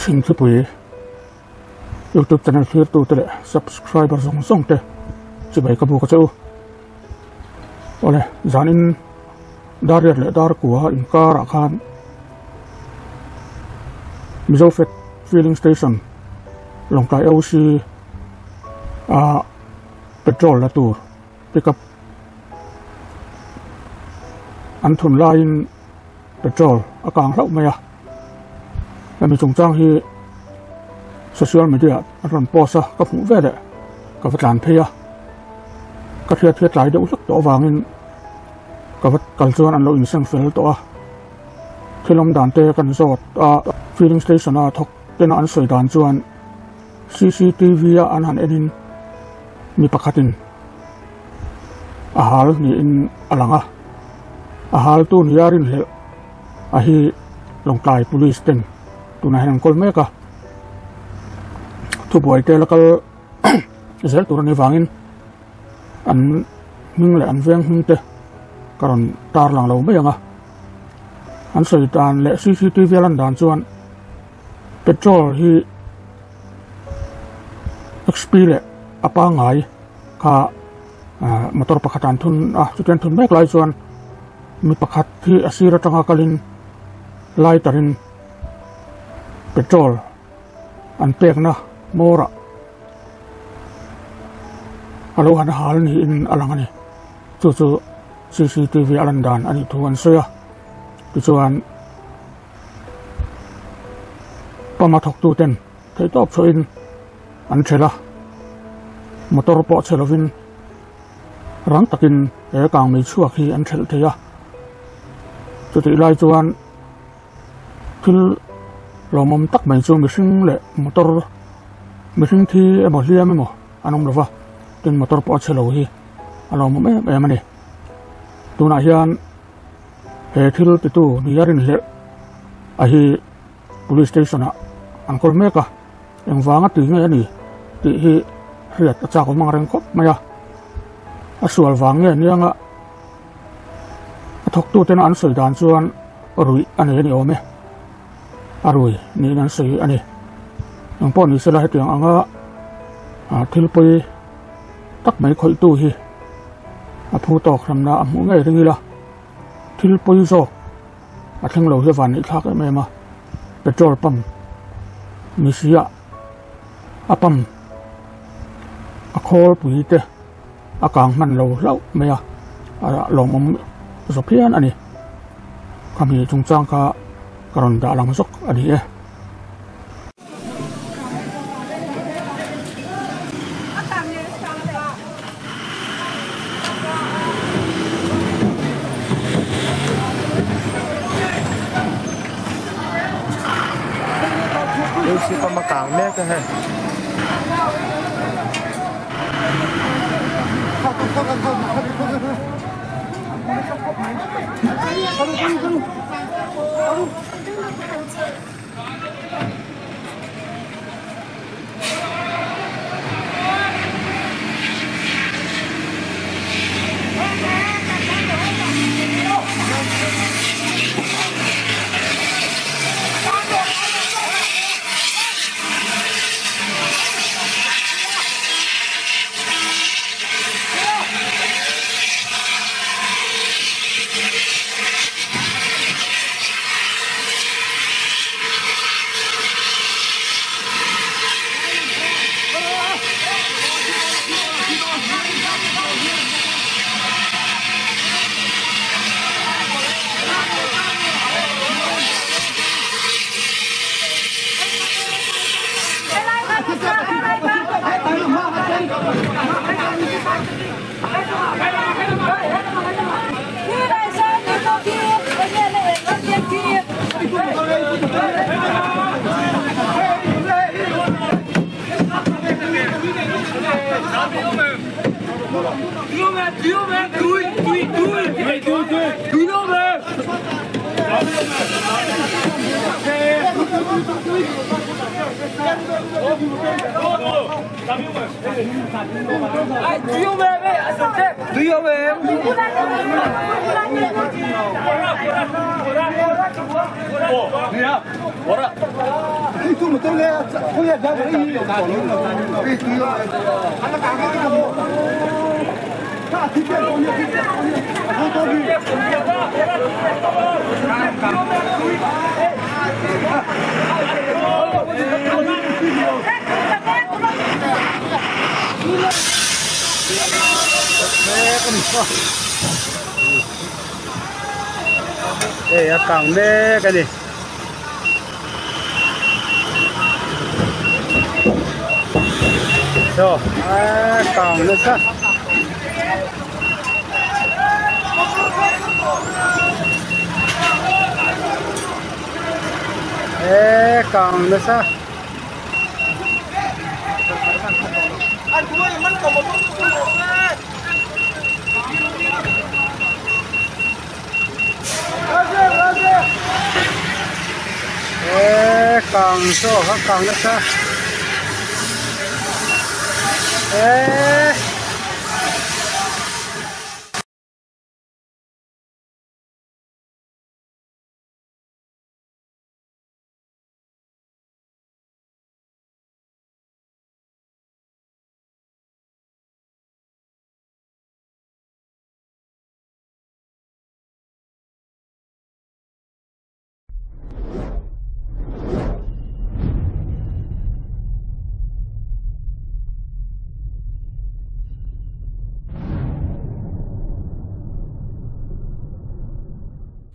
Chhingthupui YouTube channel thlirtute leh subscriber zawng zawng te chibai ka buk a che u. Awle, zanin dar riat leh dar kua inkarah khan Mizofed Filling Station Lawngtlai OC a petrol la tur pickup an thun laiin petrol a kang hlauh mai a hemi chungchang hi social media an rawn post a ka hmuh ve leh ka va tlan phei a ka hriat hi a tlai deuh hlek tawh avangin ka va kal chuan an lo inseng fel tawh a thil awm dan te kan zawt a filling station a thawk tena an sawi dan chuan C_C_T_V a an han enin mi pakhatin a hal niin a lang a a hal tu nia rinhlelh a hi Lawngtlai police ten tunah hian an kawl mek a thubuai te la kal zel tur anih vangin an hming leh an veng hming te ka rawn tar lang lo mai ang a an sawi dan leh C_C_T_V a lan dan chuan petrol hi xp leh a pangngai kha ah motor pakhat an thun a chutiang thun mek lai chuan mi pakhat hi a sir atanga kalin lighter in petrol an pekna hmawrah a lo han hal niin a lang a ni chu chu C_C_T_V a lan dan a nih thu an sawi a tichuan. Pump a thawktu ten theihtawp chhuahin an ṭhelh a, motor pawh chhe lovin rang takin he kangmei chhuak hi an ṭhelh thei a. Chutih lai chuan thil lawmawm tak mai chu mihring leh motor mihring thi emaw hliam emaw an awm lova, tin motor pawh a chhe lo hi a lawmawm em em a ni. Tunah hian. He thil titu nia rinhlelh a hi police station ah an kawl mek a, engvanga tui nge a ni tih hi hriat a chak awm ang reng khawp mai a, a sual vang nge anianga a thawktu tena an sawi dan chuan ruih a nei a ni awm e, a rui niin an sawi a ni. Engpawh ni sela hetiang anga thil pawi tak mai khawihtu hi a phu tawk hramna a hmuh ngei ring ila thil pawi zawk a thleng lo hi a van neih thlak em em a petrol pump ni si ah a pump a khawl pui te a kang hman lo hlauh mai a a lawmawm zawk phian a ni khami chungchang kha ka rawn dah lang zawk a ni e. Hei pump a kang mek a hei. Hei a kang mek a ni. Saw a kang nasa. E kang nasa. E kang saw kha kang nasa. E.